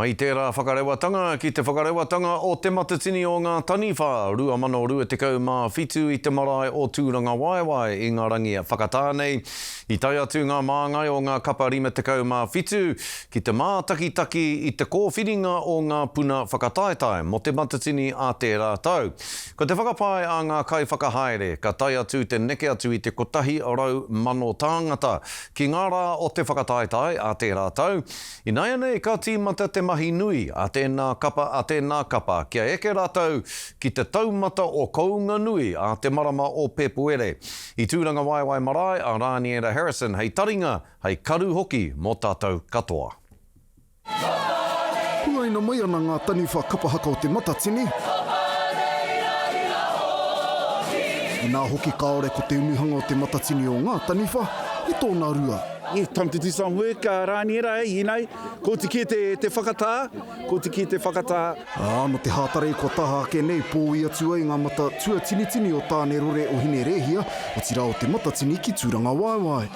I tērā whakarewatanga ki te whakarewatanga o Te Matatini o Ngā Taniwha 2027 i te marae o Tūrangawaewae i ngā rangi whakatā nei, i tae atu ngā māngai o ngā kapa 57 ki te mātakitaki i te kōwhiringa o ngā puna whakataetae mō Te Matatini a tērā tau. Ko te whakapae a ngā kaiwhakahaere, ka tae atu te neke atu i te 100,000 tāngata ki ngā rā o te whakataetae a tērā tau, Ināianei ka tīmata te mahi nui a tēnā kapa a tēnā kapa kia eke rātou ki te taumata o kounga nui a te marama o Pēpuere. I Tūrangawaewae Marae a Rāniera Harrison hei taringa, hei karu hoki mō tātou katoa. Huaina mai ana ngā taniwha kapa haka o Te Matatini. Inā hoki kāore ko te unuhanga o Te Matatini o ngā taniwha i tōna rua. Yeah, time to do some work, Rāniera, eh, you know, ko te kī te, te whakatā, ko te kī te whakatā. Ā, nō te Hātarei kua taha ake nei, pōui atu ai ngā mata tuatinitini o Tānerore o Hinerēhia, otirā o Te Matatini ki Tūrangawaewae.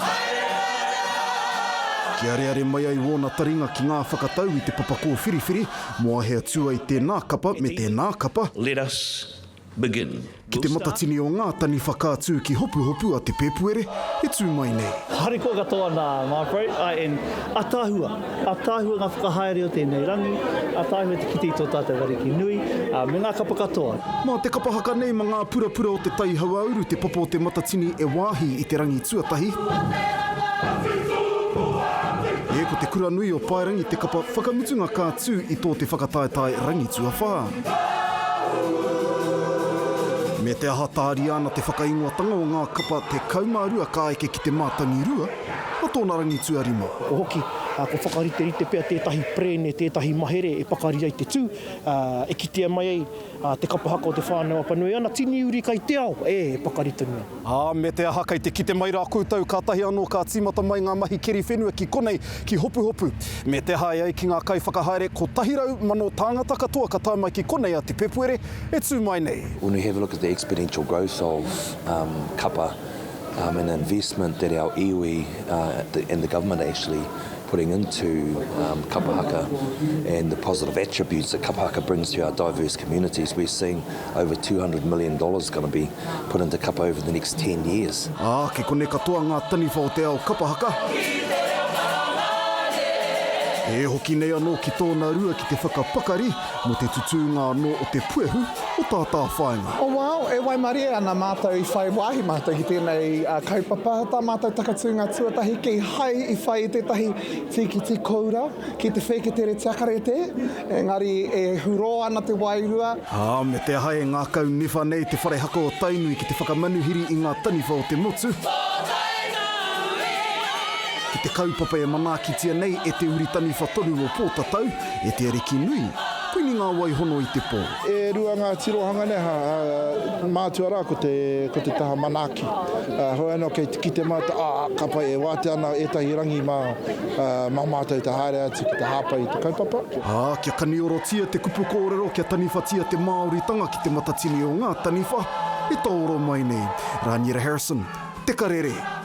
Kia areare mai ai wōna taringa ki ngā whakatau i te papa kōwhiriwhiri, moahea tū ai tēnā kapa me tēnā kapa. Let us begin. Ki te matatini o ngā taniwha ka tū ki Hopuhopu a Te Pēpuere e tū mai nei. Harikoa katoa nā Marfrey, āe, and ataahua, ataahua ngā whakahaere o tēnei rangi, ataahua te kite i tō tātou ariki nui, ā, me ngā kapa katoa. Mā te kapa haka nei ma ngā purapura o te tai hauāuru te papa o te matatini e wāhi i te rangi tuatahi. E ko te kura nui o Paerangi te kapa whakamutunga ka tū i tō te whakataetae rangi tuawhā. Me te aha tāria ana te whakaingoatanga o ngā kapa 12 ka eke ki te mātangirua a tōna rangi tuarima. Ko hoki, ko whakariterite pea tētahi perēne, tētahi mahere e pakari ai te tū, e kitea mai ai te kapa haka o Te Whānau-a-Apanui, ana tini uri kai te ao, e, e pakari tonu ana. Ā, me te aha kei te kite mai rā koutou kātahi anō ka tīmata mai ngā mahi keri whenua ki konei, ki Hopuhopu. Me te aha e ai ki ngā kaiwhakahaere, 100,000 tāngata katoa ka tae mai ki konei a Te Pepuere e tū mai nei. When we have a look at the exponential growth of kapa and the investment that our iwi and the government are actually putting into kapa haka and the positive attributes that kapa haka brings to our diverse communities, we're seeing over $200 million going to be put into kapa over the next 10 years. Ā, kei konei katoa ngā taniwha o te ao kapa haka. E hoki nei anō ki tōna rua ki te whakapakari mō te tutūnga anō o te puehu o Tātāwhāinga. Oh wow, e waimarie ana mātou i whai wāhi mātou ki tēnei kaupapa. Tā mātou takatūnga tuatahi kīhai i whai i tētahi tīkiti koura ki te whēketere tiakarete, engari e hurō ana te wairua. Ā, me te aha e ngākau niwha nei te whare haka o Tainui ki te whakamanuhiri i ngā taniwha o te motu, ki te kaupapa e manaakitia nei e te uri taniwha tonu o Pōtatau, e Te Arikinui, Kuini Ngā Wai Hono i te Pō. E rua ngā tirohanga nei, mātua rā ko te, ko te taha manaaki. Hoi anō kei te kite mātou, ā, ka pai, e wātea ana ētahi rangi mā, mā mātou te haere atu ki te hāpai i te kaupapa. Ā, kia kaniorotia te kupu kōrero, kia taniwhatia te Māoritanga ki te matatini o ngā taniwha e taoro mai nei. Raniera Harrison, Te Karere.